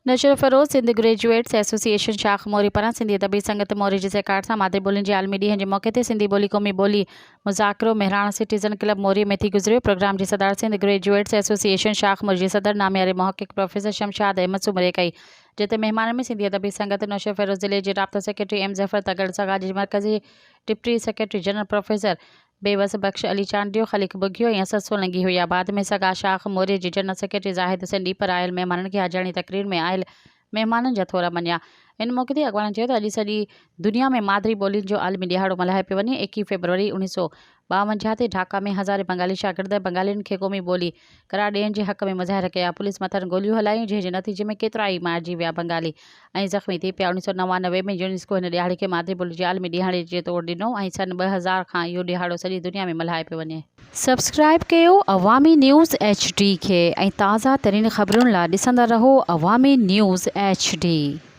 Naushahro Feroze, Sindh graduates association شاخ موري پاران سنڌي ادبي سنگت موري جي سهڪار سان مادري ٻولين جي عالمي ڏينهن جي موقعي تي سنڌي ٻولي قومي ٻولي مذاڪرو مهراڻ سٽيزن ڪلب موري ۾ ٿي گذريو. پروگرام جي صدارت سنڌ گريجوئيٽس ايسوسيئيشن شاخ موري جي صدر نامياري محقق پروفيسر شمشاد احمد سومري ڪئي. جتي مهمانن ۾ سنڌي ادبي سنگت نوشهروفيروز ضلعي جي رابطا سيڪريٽري ايم ظفر تڳڙ، سگا جي مرڪزي ڊپٽي سيڪريٽري جنرل پروفيسر بيوس بخش علي چانڊيو، خليق ٻگهيو ۽ اسد سولنگي هيا. بعد ۾ سگا شاخ موري جي جنرل سيڪريٽري زاهد حسين ڏيپر آيل مهمانن کي حاجياڻي تقرير ۾ آيل مهمانن جا ٿورا مڃيا. ان موقعي تي اڳواڻن چيو ته اڄ سڄي دنيا ۾ مادري ٻولين جو عالمي ڏهاڙو ملهايو پيو وڃي. 21 فيبروري 1952 تي ڍاڪا ۾ هزارين بنگالي شاگرد بنگالين کي قومي ٻولي قرار ڏيڻ جي حق ۾ مظاهرا ڪيا. پوليس مٿن گوليون هلايون جنهن جي نتيجي ۾ ڪيترائي مارجي ويا بنگالي ۽ زخمي ٿي پيا. 1999 ۾ يونيسڪو هن ڏهاڙي کي مادري ٻولي جي عالمي ڏهاڙي جي طور ڏنو ۽ سن 2000 کان اهو ڏهاڙو سڄي دنيا ۾ ملهايو پيو وڃي. سبسڪرائيب ڪيو عوامي نيوز ايڇ ڊي کي ۽ تازه ترين خبرن لا ڏسندا رهو عوامي نيوز ايڇ ڊي.